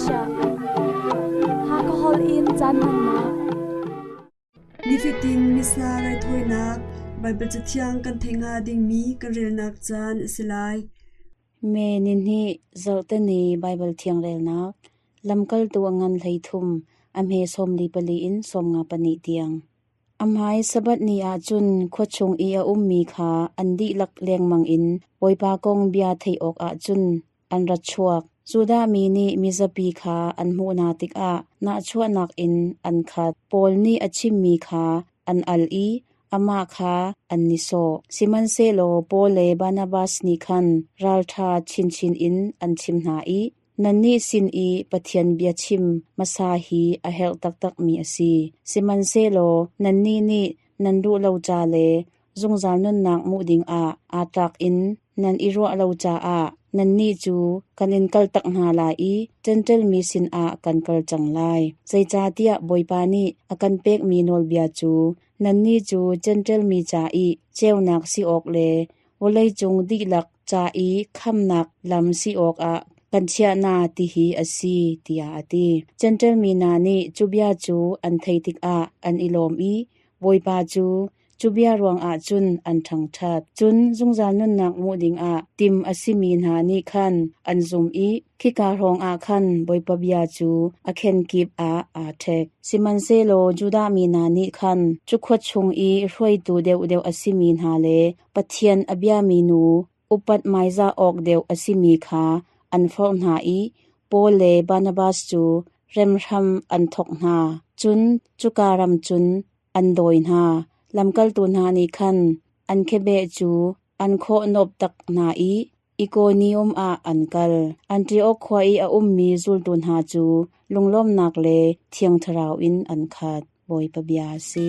Malaysia. Hakha holh in caan hmannak. Nifatin Missa raithawinak Baibal Cathiang kan theih hnga dingmi kan relnak caan a si lai. May nihnih zarhteni Baibal Thiang relnak Lamkaltu a ngan 13 a hme 44 in 54 tiang. A hmai Sabbath ni ah cun khua chung i a ummi kha an dihlak lengmang in Bawipa kong bia theih awkah cun an ra chuak. Judah mi nih mizapi kha an hmuh hna tikah nahchuahnak in an khat. Paul nih a chimmi kha an al i amah kha an nihsawh. Sihmanhsehlaw Paul le Barnabas nih khan ralṭha chinchin in an chim hna i, Nannih sin i Pathian biachim hmasa hi a herh taktakmi a si. Sihmanhsehlaw nannih nih nan duh lo ca le zungzal nunnak hmuh dingah aa tlak in nan i ruah lo caah nannih cu kan in kaltak hna lai i Jentail mi sinah kan kal cang lai. Zeicahtiah Bawipa nih a kan pekmi nawlbia cu nannih cu Jentail mi ca i ceunak si awk le vawleicung dihlak ca i khamnak lam si awkah kan chiah hna ti hi a si, tiah a ti. Jentail mi hna nih cu bia cu an theih tikah an i lawm i Bawipa cu cu bia ruangah cun an ṭhangṭhat. Cun zungzal nunnak hmuh dingah tim a simi hna nih khan an zumh i khika hrawngah khan Bawipa bia cu a khenkip ah aa ṭhek. Sihmanhsehlaw Judah mi hna nih khan cu khua chung i hruaitu deuhdeuh a simi hna le Pathian a biami nu upat hmaizah awk deuh a simi kha an forh hna i Paul le Barnabas cu remhram an thawk hna. Cun cuka ram cun an dawi hna. Lamkaltu hna nih khan an kebeh cu an khawhnawp tak hna i Ikonium ah an kal. Antiok khua i a ummi zultu hna cu lunglawmhnak le Thiang Thlarau in an khat. Bawipa bia a si.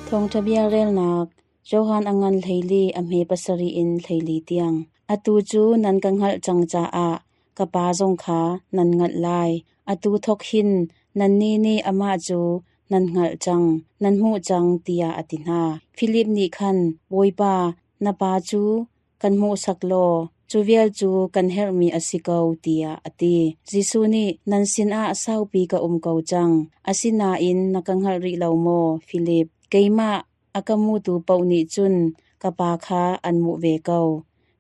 Thawngṭha bia relnak Johan a ngan 14 a hme pasarih in 14 tiang. Atu cu nan ka hngalh cang caah ka Pa zong kha nan hngalh lai. Atu thawk hin nannih nih amah cu nan hngalh cang, nan hmuh cang, tiah a ti hna. Filip nih khan, Bawipa, na Pa cu kan hmuhsak law cu vial cu kan herhmi a si ko, tiah a ti. Jesuh nih, Nan sinah saupi ka um ko cang, asinain na ka hngalh rih lo maw, Filip? Keimah a ka hmutu paoh nih cun ka Pa kha an hmuh ve ko.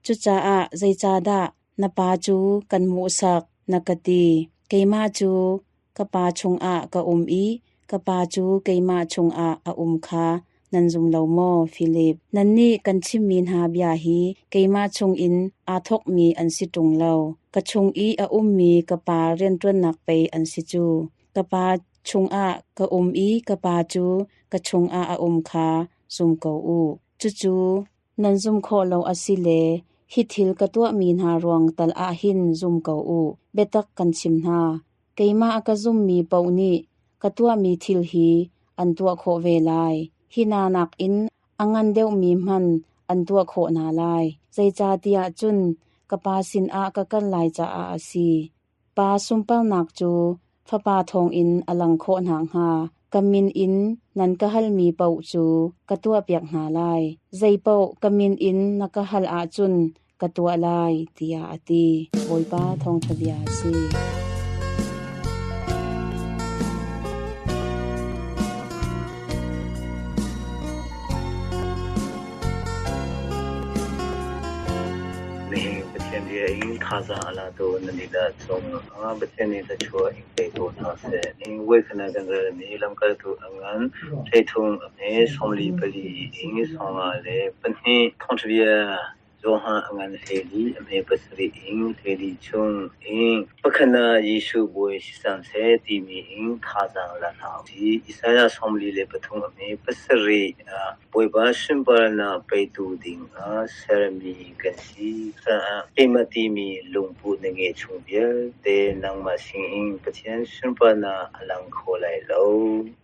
Cucaah zeicahdah na Pa cu kan hmuhsak, na ka ti? Keimah cu ka Pa chungah ka um i ka Pa cu keimah chungah a um kha nan zum lo maw, Filip? Nannih kan chimmi hna bia hi keimah chungin aa thawkmi an si ṭung lo. Ka chung i a ummi ka Pa rianṭuannak pei an si cu. Ka Pa chungah ka um i ka Pa cu ka chungah a um kha zum ko u. Cucu nan zumh khawh lo a si le hi thil ka tuahmi hna ruang tal ah hin zum ko u. Biatak kan chim hna. Keimah a ka zummi paoh nih ka tuahmi thil hi an tuah khawh ve lai. Hi hna nakin a ngan deuhmi hmanh an tuah khawh hna lai. Zeicahtiah cun ka Pa sinah ka kal lai caah a si. Pa sunparnak cu Fapa thawngin a lang khawh nakhnga ka min in nan ka halmi paoh cu ka tuahpiak hna lai. Zeipaoh ka min in na ka hal ahcun ka tuah lai, tiah a ti. Bawipa thawngṭha bia a si. Nihin Pathian bia in thazaang a latu nan dihlak cung ah Pathian nih thluachuah in pe ko hna seh. Nihin voikhat kan relmi lamkaltu a ngan 13 a hme 44 in 52 thawngṭha bia Johan a ngan 14 a hme pasarih in 14 chung in pakhat ah Jesuh bawi si cang seh timi in thazaang la hna usih. Isaiah 43 a hme pasarih ah Bawipa sunparnak petu dingah sermi kan si caah keimah timi lungput na ngeih chung vialte nangmah sinin Pathian sunparnak a lang kho lai lo.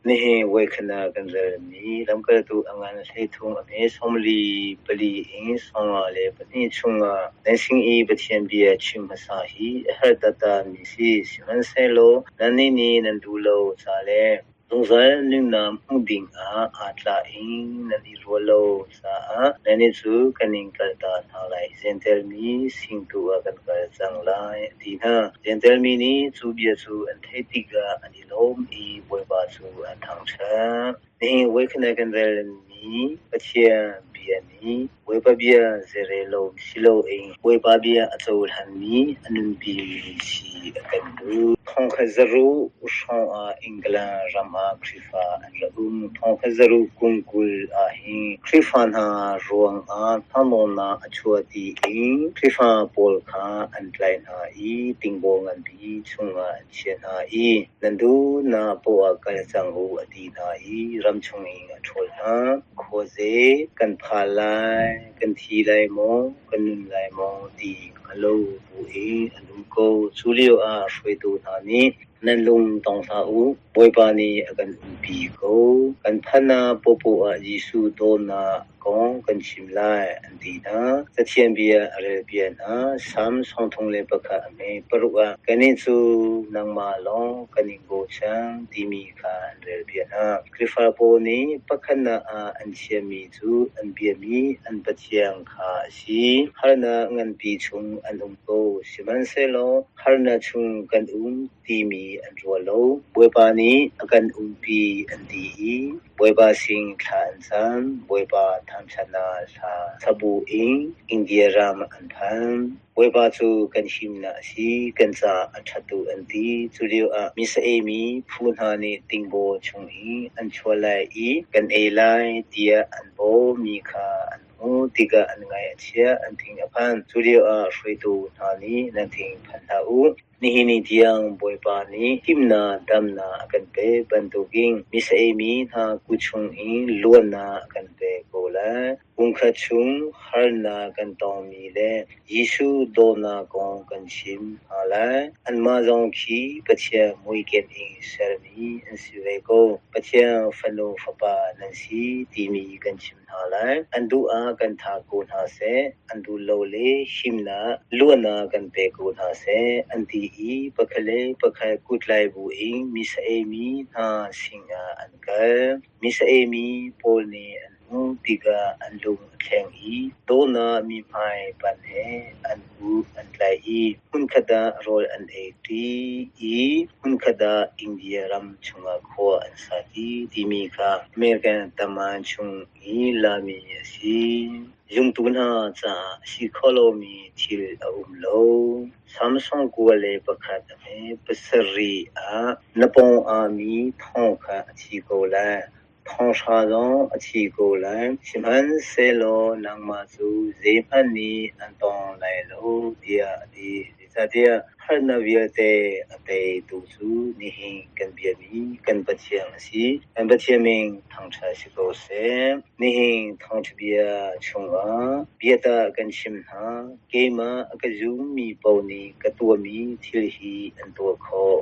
Nihin voikhat ah kan relmi lamkaltu a ngan 13 a hme 44 in 52 chungah nan sin i Pathian bia chim hmasa hi a herh taktakmi si. Sihmanhsehlaw nannih nih nan duh lo ca le. Zungzal nunnak hmuh dingah aa tlak in nan i ruah lo caah nannih cu kan in kaltak hna lai. Jentail mi sin tu ah kan kal cang lai, a ti hna. Jentail mi nih cu bia cu an theih tikah an i lawm i Bawipa cu an thangṭhat. Nihin voikhat kan relmi Pathian bia nih Bawipa bia zeirel lo si loin Bawipa bia a cohlanmi a nunpimi si a kan duh. Thongkhat zaruh hrawng ah England ram ah Khrihfa an ra um. Thongkhat zaruh kum 20 ah hin Khrihfa hna ruangah hnamawnak a chuah tiin Khrihfa pawl kha an tlaih hna i tingbaw nganpi chungah an chiah hna i nan duhnak poah ah kal cang u a ti hna i ram chungin a ṭhawl hna. Khuaze kan phan lai, kan thi lai maw, kan nun lai maw ti hngal lo buin an um ko. Cu lioah hruaitu hna nih nan lung tong hlah u, Bawipa nih a kan umpi ko. Kan phannak paohpaoh ah Jesuh dawtnak kong kan chim lai, an ti hna. Cathiang bia a relpiak hna. Salm 31 a hme paruk ah kannih cu nangmah lawng kan in bochan timi kha an relpiak hna. Khrihfa pawl nih pakhatnak ah an chiahmi cu an biami an Pathian kha a si. Harnak nganpi chung an um ko, sihmanhsehlaw harnak chung kan um timi an ruah lo. Bawipa nih a kan umpi an ti i Bawipa sin thla an cam. Bawipa thangṭhatnak hla sa bu in India ram an phan. Bawipa cu kan himnak a si, kan caah a ṭha tuk an ti. Cu lioah misa eimi phu hna nih tingbaw chung i an chuah lai i kan ei lai tiah an bawhmi kha an hmuh tikah an ngaih a chia, an thin a phan. Cu lioah hruaitu hna nih nan thin phan hlah u. Nihin ni tiang Bawipa nih himnak damnak a kan pek bantukin misa eimi hna kut chungin luatnak a kan pek ko lai. Kumkhat chung harnak kan tongmi le Jesuh dawtnak kong kan chim hna lai. Anmah zong khi Pathian muiken in sermi an si ve ko. Pathian fanu fapa nan si timi kan chim hna lai. An duh ah kan thah ko hna seh, an duh lo le himnak, luatnak kan pe ko hna seh, an ti i pakhat le pakhat kuttlai bu in misa eimi hna sinah an kal. Misa eimi pawl nih an hmuh tikah an lung a thleng i dawhnak mihmai panh he an kut an tlaih i hmunkhat ah rawl an eiṭi i hmunkhat ah India ram chungah khua an sa ṭi timi kha American taman chung i lami a si. Zumtu hna caah a si kho lomi thil a um lo. Samsung 21 a hme pasarih ah na pawng ah mi thong kha a thi ko lai. Thonghra zong a thi ko lai, sihmanhsehlaw nangmah cu zeihmanh nih an tawng lai lo, tiah a ti. Zeicahtiah harnak vialte a teitu cu nihin kan biami kan Pathian a si. Kan Pathian min thangṭhat si ko seh. Nihin thawngṭha bia chungah biatak kan chim hna. Keimah a ka zummi paoh nih ka tuahmi thil hi an tuah khawh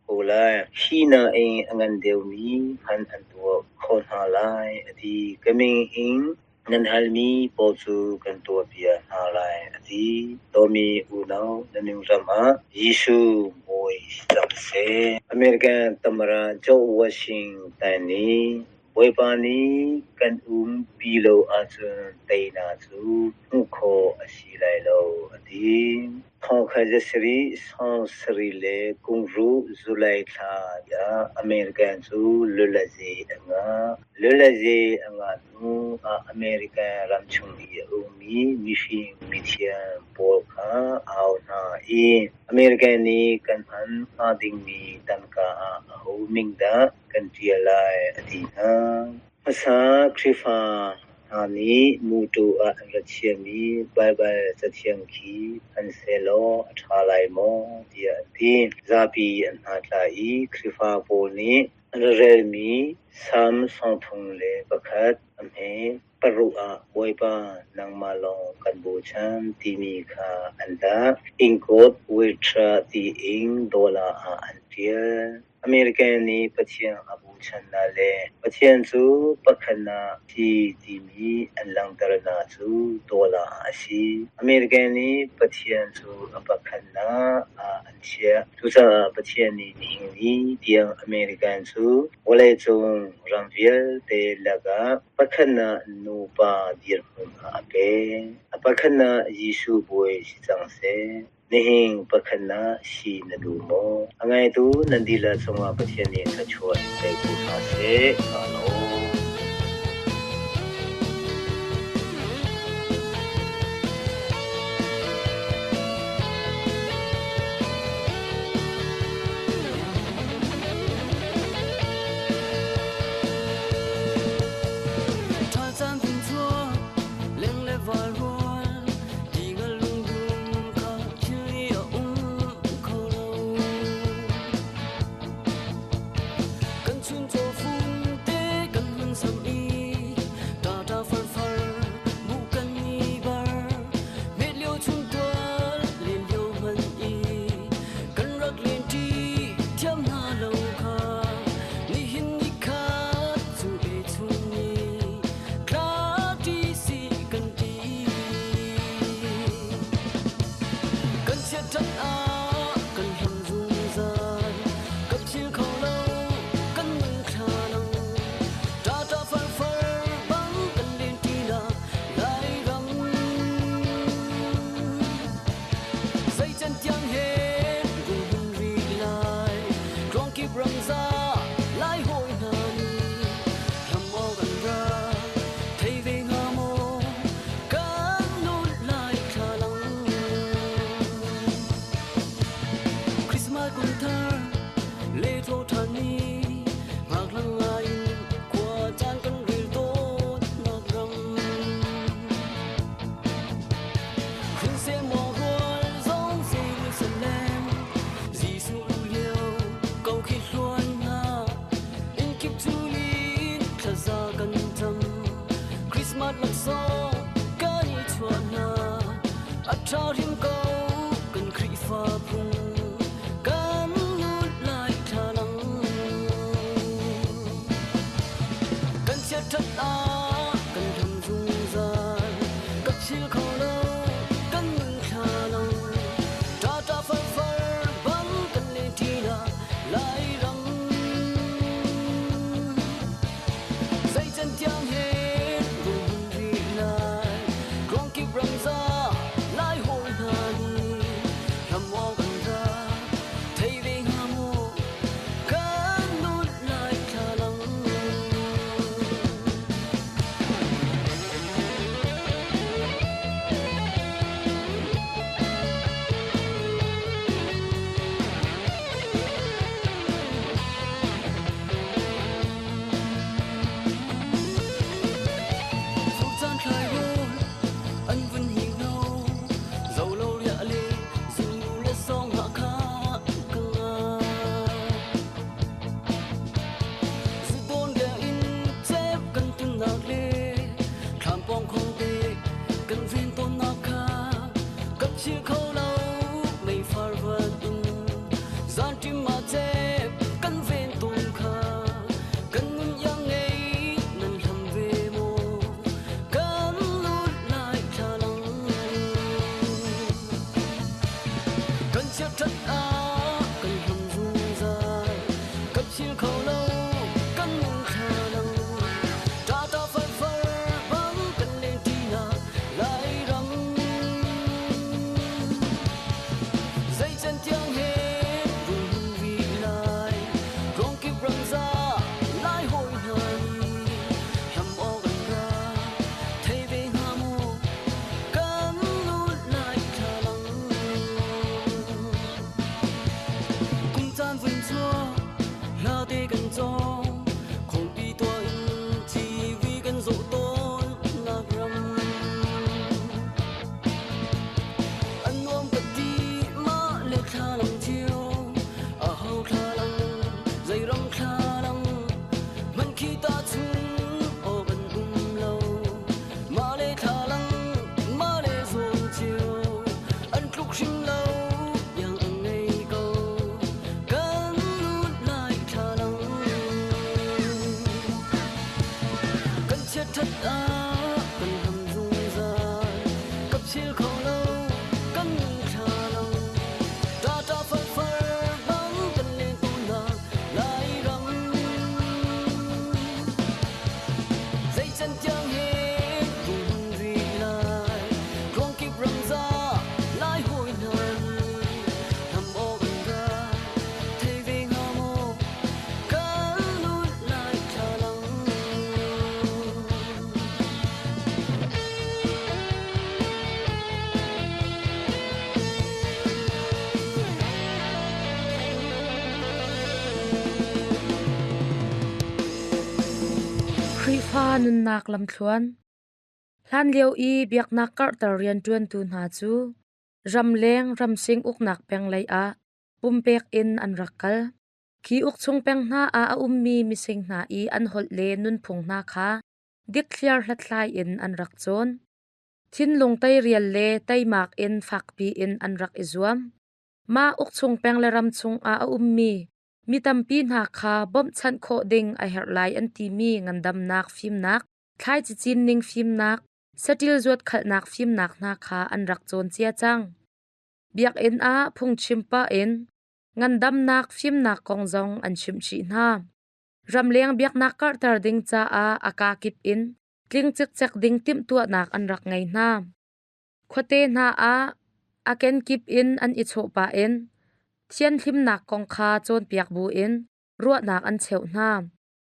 ko lai. Hi nain a ngan deuhmi hmanh an tuah khawh hna lai, a ti. Ka min in nan halmi paoh cu kan tuahpiak hna lai, a ti. Dawmi unau, na nunram ah Jesuh bawi si cang seh. American Tamara George Washington nih Bawipa nih kan umpi lo ahcun teinak cu hmuh khawh a si lai lo, a ti. Thongkhat zasarih sawmsarih le kum ruk July thla ah American cu lulazi a ngah. Lulazi a ngah hnu ah American ramchung i a ummi mifim mithiam pawl kha a au hna i American nih kan hman hnga dingmi tangka ah aho min dah kan ṭial lai a ti hna. Hmasa Khrihfa hna nih muṭu ah an ra chiahmi Baibal Cathiang khi hman sehlaw a ṭha lai maw tiah an ti. Zapi an hna tla i Khrihfa pawl nih an ra relmi Salm 31 a hme paruk ah Bawipa nangmah lawng kan bochan timi kha an dah. Ingkawt Witra tiin dollar ah an ṭial. American nih Pathian a bochannak le Pathian cu pakhatnak si timi an langhternak cu dollar a si. American nih Pathian cu a pakhatnak ah an chiah. Cucaah Pathian nih nihin ni tiang American cu vawleicung ram vialte lakah pakhatnak nupa dirhmun ah a pek. A pakhatnak Jesuh bawi si cang seh. Nihin pakhatnak si na duh maw? A ngaitu nan dihlak cungah Pathian nih thluachuah in pe ko hna seh. Kaa lawm. Khrihfa nunnak lamthluan. Hlanlio i biaknak karhter rianṭuantu hna cu ramleng ramsing uknak peng lei ah pumpek in an rak kal. Khi ukchung peng hna ah a ummi mising hna i an holh le nunphung hna kha dikthliar hlathlai in an rak cawn. Thinlung teirial le teimak in fakpi in an rak i zuam. Mah ukchung peng le ram chungah a ummi mi tampi hna kha bawmhchanh khawh ding a herh lai an timi ngandamnak fimnak, thlaici cinning fimnak, saṭil zuatkhalhnak fimnak hna kha an rak cawn cia cang. Biakinn ah phungchim pah in ngandamnak fimnak kong zong an chimh chih hna. Ramleng biaknak karhter ding caah a kakip in tling cikcek ding timhtuahnak an rak ngei hna. Khuate hna ah a kenkip in an i chawh pah in thianhlimnak kong kha cawnpiak buin ruahnak an cheuh hna.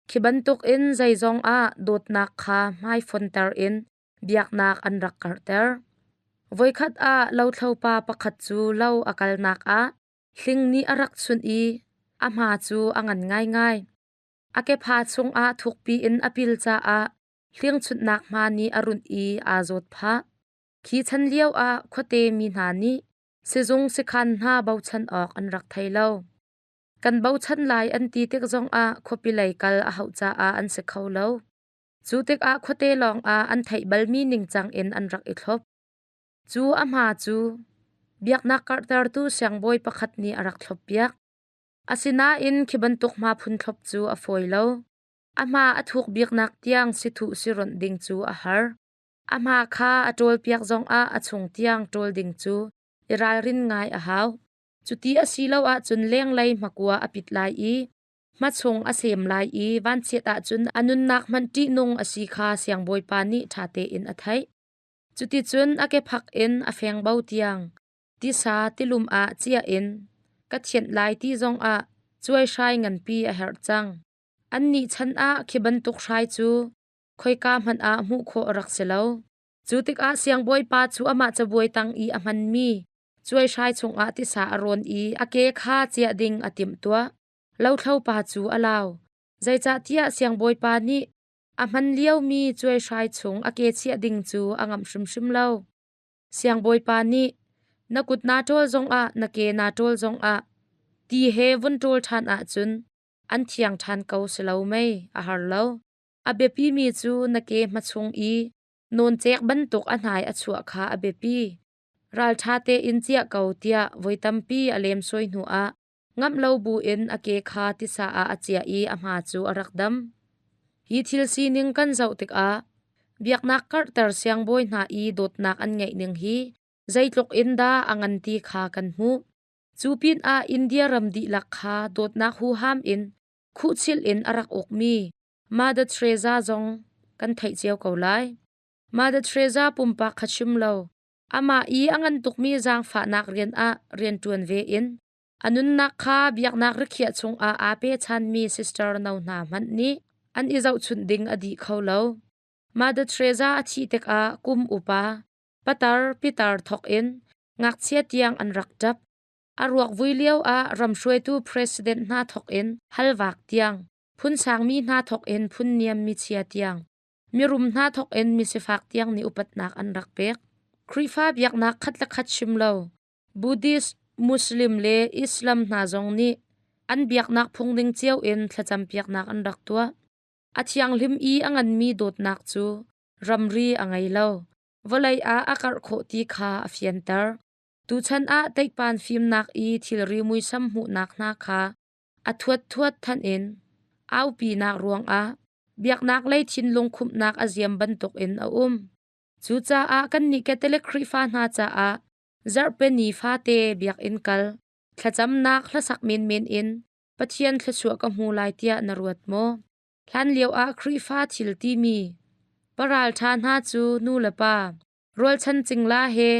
Khi bantukin zeizong ah dawtnak kha hmaifonter in biaknak an rak karhter. Voikhat ah lothlopa pakhat cu lo a kalnak ah hling nih a rak chunh i a hma cu a ngan ngaingai. A kepha chungah thukpi in a pil caah hlingchunhnak hma nih a runh i aa zawt phah. Khi chan lio ah khuate mi hna nih sizung sikhan hna bochan awk an rak thei lo. Kan bochan lai an ti tik zongah khuapi lei kal a hauh caah an si kho lo. Cu tikah khuate lawngah an theih balmi ningcang in an rak i thlop. Cu a hma cu biaknak karhtertu siangbawi pakhat nih a rak thloppiak. Asinain khi bantuk hma phun thlop cu a fawi lo. A hma a thuk biknak tiang sithuh sironh ding cu a har. A hma kha a ṭawlpiak zongah a chung tiang ṭawl ding cu i ralrin ngai a hau. Cuti a si lo ahcun lenglei hmakua a pit lai i hmachung a sem lai i vanchiat ahcun a nunnak hmanh ṭihnung a si kha siangbawipa nih ṭha tein a theih. Cuticun a kephak in a fengbo tiang tisa tilum ah ciah in ka thianh lai ti zongah cuaihrai nganpi a herh cang. Annih chan ah khi bantuk hrai cu khoika hmanh ah hmuh khawh a rak si lo. Cu tikah siangbawipa cu amah cabuai tang i a hmanmi cuaihrai chungah tisa a rawn i a ke kha ciah ding a timhtuah. Lothlopa cu a lau. Zeicahtiah siangbawipa nih a hman liomi cuaihrai chung a ke chiah ding cu a ngamh hrimhrim lo. Siangbawipa nih, Na kut naa ṭawl zongah na ke naa ṭawl zongah ti he vun ṭawl ṭhan ahcun an thiang ṭhan ko si lo mei? A har lo. A biapimi cu na ke hmachung i nawncek bantuk a hnai a chuah kha a biapi. Ralṭha tein ciah ko tiah voi tampi a lemsawi hnuah ngamh lo buin a ke kha tisa ah a ciah i a hma cu a rak dam. Hi thil sining kan zoh tikah biaknak karhter siangbawi hna i dawtnak an ngeih ning hi zeitluk in dah a ngan ti kha kan hmuh. Cu pinah India ram dihlak kha dawtnak huham in khuhchilh in a rak ukmi Mother Teresa zong kan theih cio ko lai. Mother Teresa pumpak kha chim lo, amah i a ngan tukmi zaangfahnak rian ah rianṭuan ve in a nunnak kha biaknak rikhiah chungah aa pechanmi sister no hna hmanh nih an i zohchunh ding a dih kho lo. Mother Teresa a thih tikah kum upa, patar pitar thawk in ngakchia tiang an rak ṭap. A ruak vui lio ah ram hruaitu president hna thawk in halvak tiang, phun sangmi hna thawk in phun niam michia tiang, mirum hna thawk in misifak tiang nih upatnak an rak pek. Khrihfa biaknak khat le khat chim lo, Buddhist, Muslim le Islam hna zong nih an biaknak phung ning cio in thlacam piaknak an rak tuah. A thianghlim i a nganmi dawtnak cu ramri a ngei lo. Vawlei ah a karh khawh ti kha a fianter. Tuchan ah teikpan fimnak i thilri muisam hmuhnak hna kha a thuatthuat than in aupinak ruangah biaknak lei thinlung khumhnak a ziam bantukin a um. Cucaah kannih Catholic Khrihfa hna caah zarhpini fate biakinn kal, thlacamnak hlasak menmen in Pathian thluachuah ka hmu lai tiah na ruat maw? Hlanlio ah Khrihfa thil timi paralṭha hna cu nu le pa, rualchan cingla he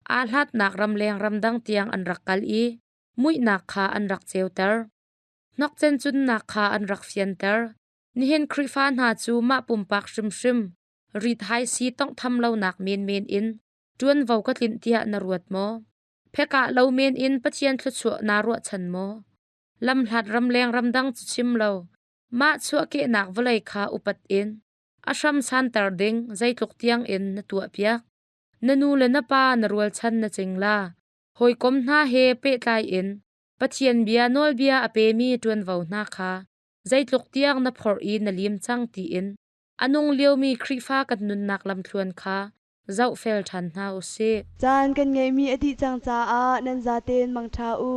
aa hlatnak ramleng ramdang tiang an rak kal i muihnak kha an rak ceuter. Hnokcen cunnak kha an rak fianter. Nihin Khrihfa hna cu mah pumpak hrimhrim rithai si tawnghtham lonak menmen in ṭuanvo ka tlinh tiah na ruat maw? Phekah lo men in Pathian thluachuah naa ruahchan maw? Lamhlat ramleng ramdang cu chim lo, mah chuahkehnak vawlei kha upat in. A hram santer ding zeitluk tiang in na tuahpiak? Na nu le na pa na rualchan na cingla. Hawikom hna he pehtlai in Pathian bia nawlbia a pemi ṭuanvo hna kha zeitluk tiang na phorh i na lim cang tiin a nung liomi Khrihfa kan nunnak lamthluan kha zohfel ṭhan hna u sih. Caan kan ngeihmi a dih cang caah nan zaten mangṭha u.